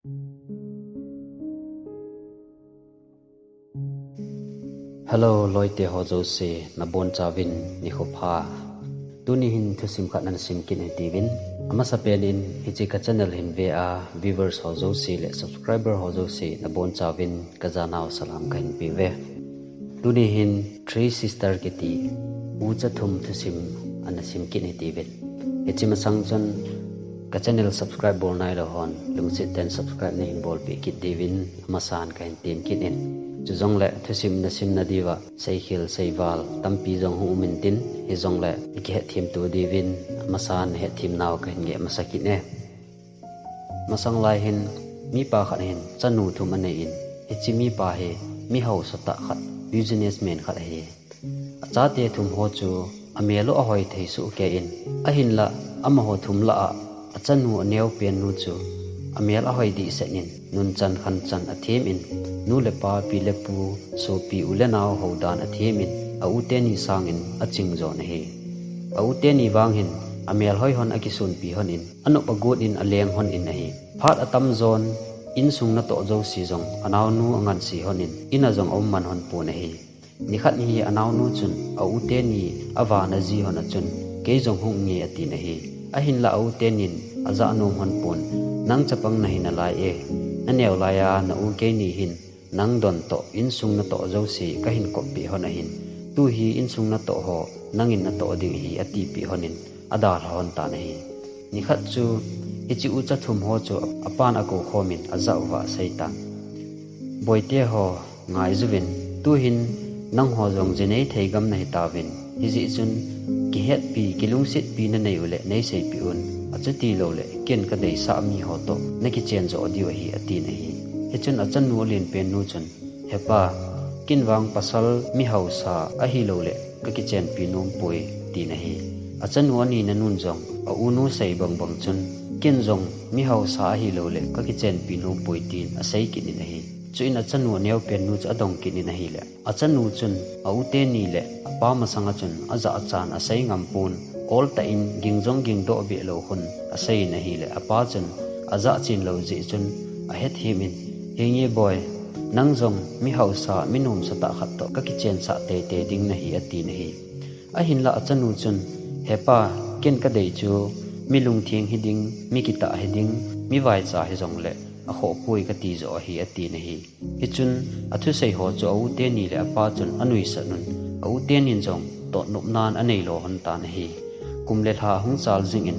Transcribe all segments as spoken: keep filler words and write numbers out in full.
Hello, loite ho jouse, nabonchauvin nikho pha. Tuni hin thusim khat nasim kit hitiuvin. Amasapen in hiche ka channel hin ve a viewers ho jouse le subscriber ho jouse nabonchauvin kajanau salam kahin peuve. Tuni hin Three Sister kiti ucha thum thusim nasim kit hitiuvin. Hiche masang chun ka channel subscribe bol nailou hon lungset tah in subscribe nahin bolpeh kit diuvin amasan kahin tem kit in. Chujongle thusim nasim nadiuva seikhel seival tampi jong hung um intin, hijongle ikihetthem to diuvin amasan hetthem nau kahin geh masa kit e. Masang lai hin mipa khat hin chanu thum anei in, hiche mipa hi mi haosa tah khat, businessman khat ahi. Achate thum ho chu amel u ahoi thei sohkei in, ahinlah amaho thum lah a achanu aneopen nu chu amel ahoi dehset in, nunchan khanchan athem in, nu le pa, pi le pu, sopi, u le nao hou dan athem in, a u teni sangin aching jon ahi. A u teni vang hin amel hoi hon akisonpi hon in, anop agot in aleng hon in ahi. Phat atam jon, insung natoh jouse jong anaonu anganse hon in, in a jong aum man hon pon ahi. Nikhat hi anaonu chun a u teni avana ji hon a chun, kei jong hung nge atin ahi. Ahinlah a u tenin ajah nom hon pon, nang chapang nahi nalai e. Naneo laiya na u keini hin nang don toh, insung natoh jouse kahin koppeh hon ahin. Tu hi insung natoh ho nangin natoh ding ahi atipeh hon in, adalha hon tan ahi. Nikhat chu hiche ucha thum ho chu apan akou khom in ajah uva asei tan. Boite ho, ngaijuvin, tuhin nangho jong jinei thei gam nahi tauvin. Hijeh chun kihetpi, kilungsetpi nanei uleh neiseipeh un. Achuti louleh ken kadeisah miho toh nakichen joh diu ahi, atin ahi. Hichun achanu alenpen nu chun, He pa, ken vang pasal mi haosa ahilouleh kakichenpi nom poi, tin ahi. Achanu anina nun jong a u nu sei bangbang chun, ken jong mi haosa ahilouleh kakichenpi nom poi, tin asei kit in ahi. Chuin achanu aneopen nu chu adong kit in ahileh, achanu chun a u teni le apa masanga chun ajah achan asei ngam pon, ol tah in ging jong gingdoh beh lou hon asei in ahileh, apa chun ajah chen lou jeh chun ahethem in, Henge boi, nang jong mi haosa, mi nomsa tah khat toh kakichensah teitei ding nahi, atin ahi. Ahinlah achanu chun, He pa, ken kadei chu mi lungtheng hiding, mi kitah hiding, mi vaicha hijongleh akhoh poi kati joh ahi, atin ahi. Hichun athusei ho chu a u teni le apa chun anuisat un, a u tenin jong totnopnan anei lo hon tan ahi. Kum le lha ahung chal jingin,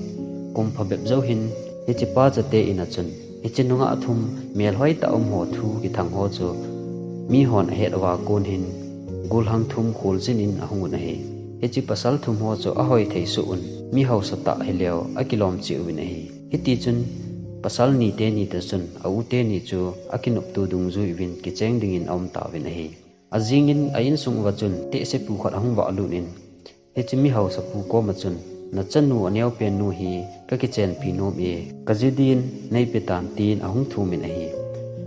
kum phabep jou hin, hichepa chate in a chun, hiche nungah thum melhoi tah um ho thu kithang ho chu mihon ahet uva kon hin, golhang thum kholjin in ahung un ahi. Hiche pasal thum ho chu ahoi thei soh un, mi haosa tah hileu akilom cheh uvin ahi. Hitichun pasal ni teni toh chun a u teni chu akinopto dungjui uvin kicheng dingin aum tauvin ahi. Ajingin a insung uva chun tehsepu khat ahung vahlut in, hiche mi haosapu koma chun, Nachanu aneopen nu hi kakichenpi nom e, kaji din neipe tan, tin ahung thumin ahi.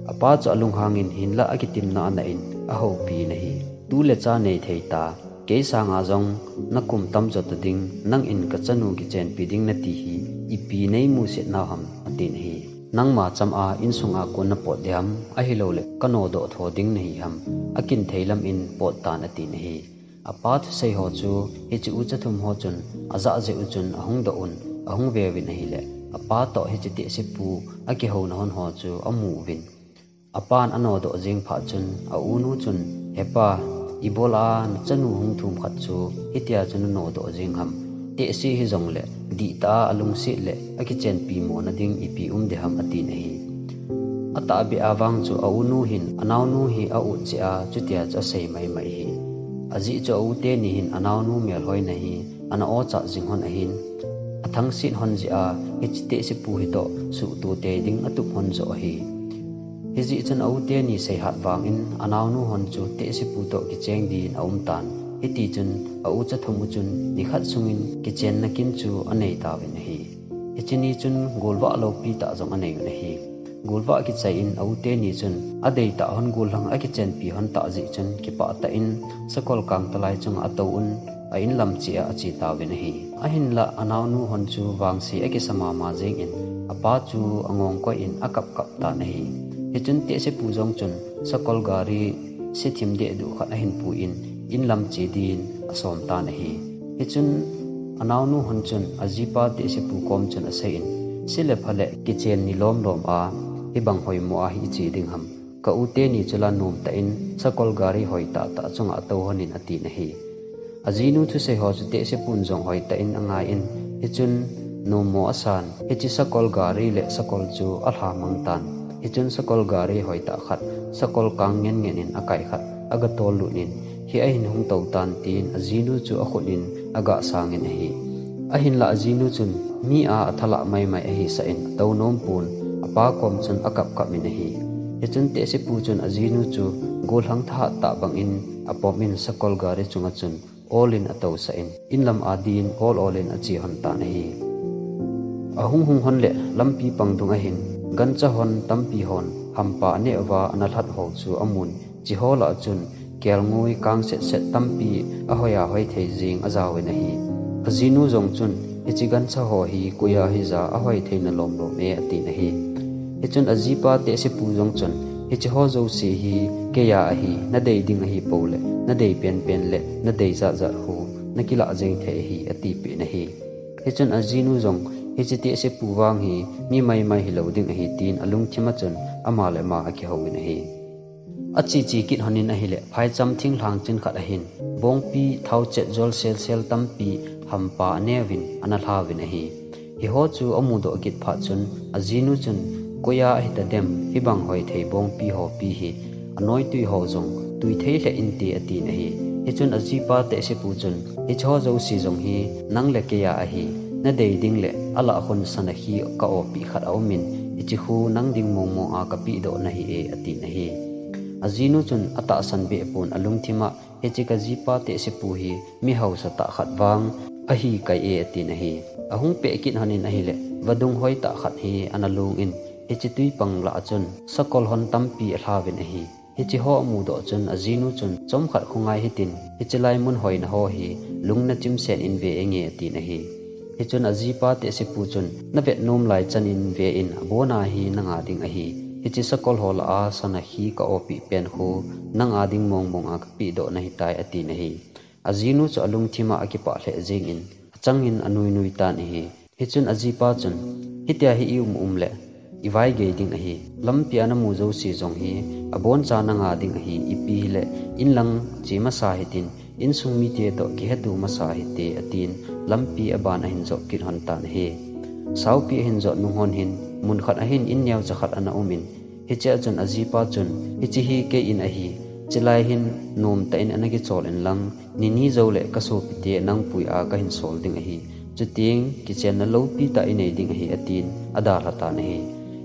Apa chu alunghangin hinlah akitimna anah in ahoupi in ahi. Tu le cha nei thei ta, kei sanga jong nakum tamjo ta ding, nangin kachanu kichenpi ding nati hi ipi neimuset nau ham, atin ahi. Nangma chama insunga kon napot ding ham, ahilouleh kanodoh tho ding nahi ham, akin thei lamin pot tan, atin ahi. Apa thusei ho chu hiche ucha thum ho chun ajah jeh u chun ahung doh un, ahung veuvin ahileh, apa toh hiche tehsepu akihouna hon ho chu amu uvin. Apan anodoh jeng phat chun a unu chun, He pa, ibola nachanu hung thum khat chu hitia chu nanodoh jeng ham? Tehse hijongleh dihtah a alungset leh akichenpi mona ding ipi um ding ham, atin ahi. Atahbeh a vang chu a unu hin anaonu hi a-ut jeh a chutia chu asei maimai ahi. Ajeh chu a u teni hin anaonu melhoina hi ana ochat jing hon ahin, athangset hon jeh a hiche tehsepu hitoh suhto tei ding atup hon joh ahi. Hijeh chun a u teni seihat vangin anaonu hon chu tehsepu toh kicheng din aum tan. Hitichun a ucha thum u chun nikhat sungin kichenna kin chu anei tauvin ahi. Hiche ni chun golvah loupi tah jong anei un ahi. Golvah kichai in a u teni chun adeitah hon gollhang akichenpi hon tah jeh chun kipah tah in sakol kangtalai chunga atou un, a inlam cheh a ache tauvin ahi. Ahinlah anaonu hon chu vangse akisa mama jengin apa chu angong koi in akap kap tan ahi. Hichun tehsepu jong chun sakol gari sethim dehduh khat ahin pui in, in lam che din asom tan ahi. Hichun anaonu hon chun ajipa tehsepu kom chun asei in, se le pha le kichen ni lom lom a, hibang hoimo a hi iche ding ham. Ka u teni chu la nom tah in sakol gari hoi tah tah chunga atou hon in atin ahi. Ajinu thusei ho chu tehsepun jong hoi tah in angai in, hichun nommo asan, hiche sakol gari le sakol chu alha mang tan. Hichun sakol gari hoi tah khat, sakol kang ngen ngen in akai khat, aga tol lut in, hi ahin hung tou tan tin ajinu chu akhut in aga sang in ahi. Ahinlah ajinu chun mi a athalah mai mai ahi sa in atou nom pon, apa kom chun akap kap in ahi. Hichun tehsepu chun ajinu chu gollhang thahat tah bang in apom in sakol gari chunga chun ol in atou sa in, in lam a din ol ol in ache hon tan ahi. Ahung hung hon le lampi pang dung ahin, gancha hon tampi hon hampa aneh uva ana lhat ho chu amun, hiche ho lah a chun kelngoi kang set set tampi ahoi a hoi thei jing ajao in ahi. Ajinu jong chun, hiche gancha ho hi koi a hija ahoi thei na lom lom e, atin ahi. Hichun ajipa tehsepu jong chun, hiche ho jouse hi kei a ahi, nadei ding ahi pou le, nadei pen pen le, nadei jat jat ho, nakilah jeng thei ahi, atipeh in ahi. Hichun ajinu jong, hiche tehsepu vang hi mi mai mai hilou ding ahi, tin alungthim a chun ama le ama akihou in ahi. Ache che kit hon in ahile, phaicham thinglhang chin khat ahin, bongpi thao chet jol sel sel tampi hampa aneh uvin ana lha uvin ahi. Hiho chu amudoh kit phat chun, ajinu chun, koi a ahi ta dem, hibang hoi thei bongpi hopi hi, anoi tui ho jong tui thei lheh inte, atin ahi. Hichun ajipa tehsepu chun, hiche ho jouse jong hi nang le kei a ahi, nadei ding le alah hon sana hi ka opi khat aum in, hiche khu nang ding mong mong a kapeh doh nahi e, atin ahi. Ajinu chun atahsan beh pon alungthim a, hiche kajipa tehsepu hi mi hausa tah khat vang ahi kai e, atin ahi. Ahung peh kit hon in ahile, vadung hoi tah khat hi ana lung in, hiche tui pang lah a chun sakol hon tampi alha uvin ahi. Hiche ho amudoh chun ajinu chun, chomkhat khongai hitin, hiche lai mun hoina ho hi lungna chimsen in ve inge, atin ahi. Hichun ajipa tehsepu chun, navet nom lai chan in ve in, abon a hi nang a ding ahi. Hiche sakol ho lah a sana hi ka opi pen khu nang a ding mong mong a kapeh doh nahi tai, atin ahi. Ajinu chu alungthim a akipah lheh jeng in, achang in anui nui tan ahi. Hichun ajipa chun, hitia hi i um um le, i vai gei ding ahi. Lampi a namu jouse jong hi, aboncha nang a ding ahi, ipi hile, in lang che masa hitin, insung mite toh kihetu masa hite, atin, lampi aban ahin jot kit hon tan ahi. Saupi ahin jot nung hon hin, mun khat ahin in neocha khat ana um in, hiche a chun ajipa chun, hiche hi kei in ahi, chulai hin nomtah in ana kichol in lang, nini jou le kasopite nang pui a kahin sol ding ahi. Chuteng kichenna loupi tah inei ding ahi, atin, adalha tan ahi.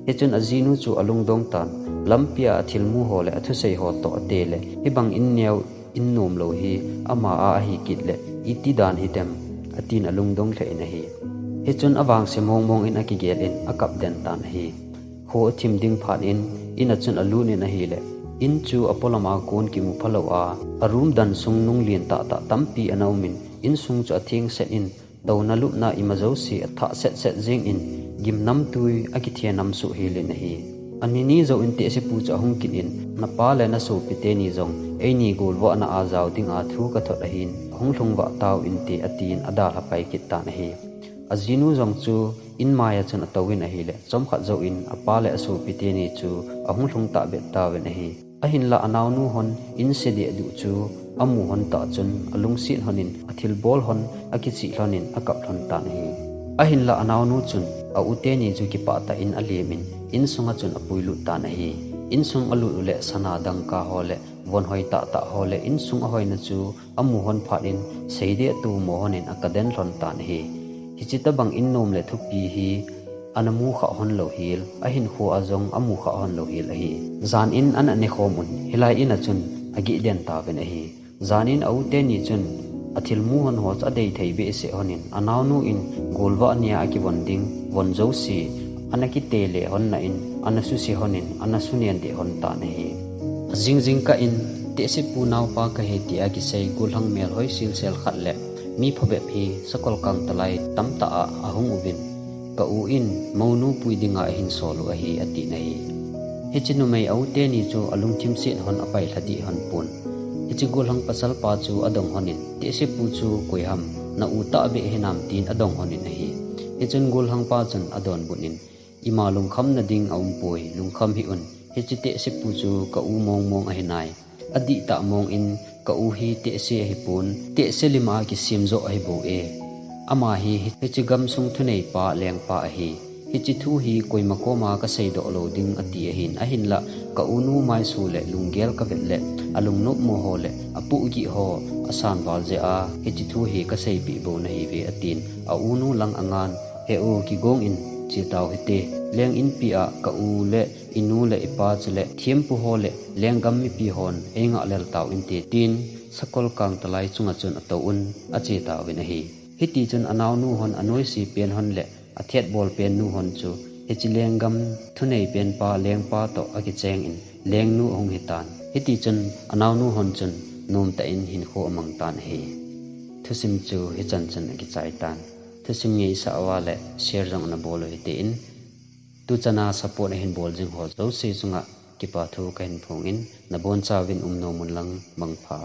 Hichun ajinu chu alungdong tan, lampi a athilmu ho le athusei ho toh ate le, hibang in neo in nom lou hi ama a ahi kit le, iti dan hitem, atin alungdong lheh in ahi. Hichun avangse mong mong in akigel in akap den tan ahi. Kho athim ding phat in, in a chun alut in ahile, in chu apolam a kon kimu phalou a, a room dan sung nung lien tah tah tampi ana um in, insung chu atheng set in, touna lupna ima jouse athah set set jeng in, gimnamtui akithe nam suh hel in ahi. Anini jou in tehsepu chu ahung kit in, napa le nasopi teni jong eini golvahna a jao dinga thu kathot ahin, hung lhung vah tau inte, atin adalha pai kit tan ahi. Ajinu jong chu in mai a chun atouvin ahile, chomkhat jouvin apa le asopi teni chu ahung lhung tahbeh tauvin ahi. Ahinlah anaonu hon in se dehduh chu amu hon tah chun alungset hon in athilbol hon akichih lhon in akap lhon tan ahi. Ahinlah anaonu chun a u teni chu kipah tah in alem in insunga chun apuilut tan ahi. Insung alut uleh sana dangka ho le von hoi tah tah ho le insung ahoina chu amu hon phat in seideh atomo hon in akaden lhon tan ahi. Hiche tobang in nom le thupi hi ana mu khah hon lou hel, ahinkho a jong amu khah hon lou hel ahi. Jan in ana nekhom un, hilai in a chun agih den tauvin ahi. Jan in a u teni chun athilmu hon ho chu adei thei behseh hon in, anaonu in golvah nia akivon ding von jouse ana kite le hon na in, ana suse hon in, ana sunen deh hon tan ahi. Ajing jingkah in, tehsepu naopa kahi tia kisei gollhang melhoi silsel khat le mi phabep hi sakol kangtalai tamtah a ahung uvin, ka u in mounu pui dinga ahin sol u ahi, atin ahi. Hiche numei a u teni chu alungthim set hon apai lha dih hon pon. Hiche gollhang pasal pa chu adong hon in, "Tehse pu chu koi ham, na u tahbeh hinam?" tin adong hon in ahi. Hichun gollhang pa chun adonbut in, "Ima lungkham na ding aumpoi, lungkham hih un, hiche tehse pu chu ka u mong mong ahi nai. Adih tah mong in ka u hi tehse ahi pon, tehse lima kisem joh ahi bou e. Ama hi hiche gamsung thunei pa lengpa ahi. Hiche thu hi koima koma ka seidoh lou ding," ati ahin, ahinlah ka u nu maisu le lunggel ka vet le alungnop mo ho le apuhgih ho asan val jeh a hiche thu hi ka seipeh bou nahi ve, atin a u nu lang angan, "He u, kigong in che tau hite. Leng inpi a ka u le i nu le i pa chule thiampu ho le lenggam mipi hon eingah lel tau inte," tin sakol kangtalai chunga chun atou un ache tauvin ahi. Hiti chun anaunu hon anoise pen hon le athet bol pen nu hon chu hiche lenggam thunei pen pa lengpa toh akicheng in lengnu ahung hitan. Hiti chun anaunu hon chun nomtah in hinkho amang tan ahi. Thusim chu hichan chun akichai tan. Thusim ngeisah uva le share jong ana bol u hite in, tuchana support ahin bol jing ho jouse chunga kipa thu kahin phong in, nabonchauvin umnom un lang mangpha.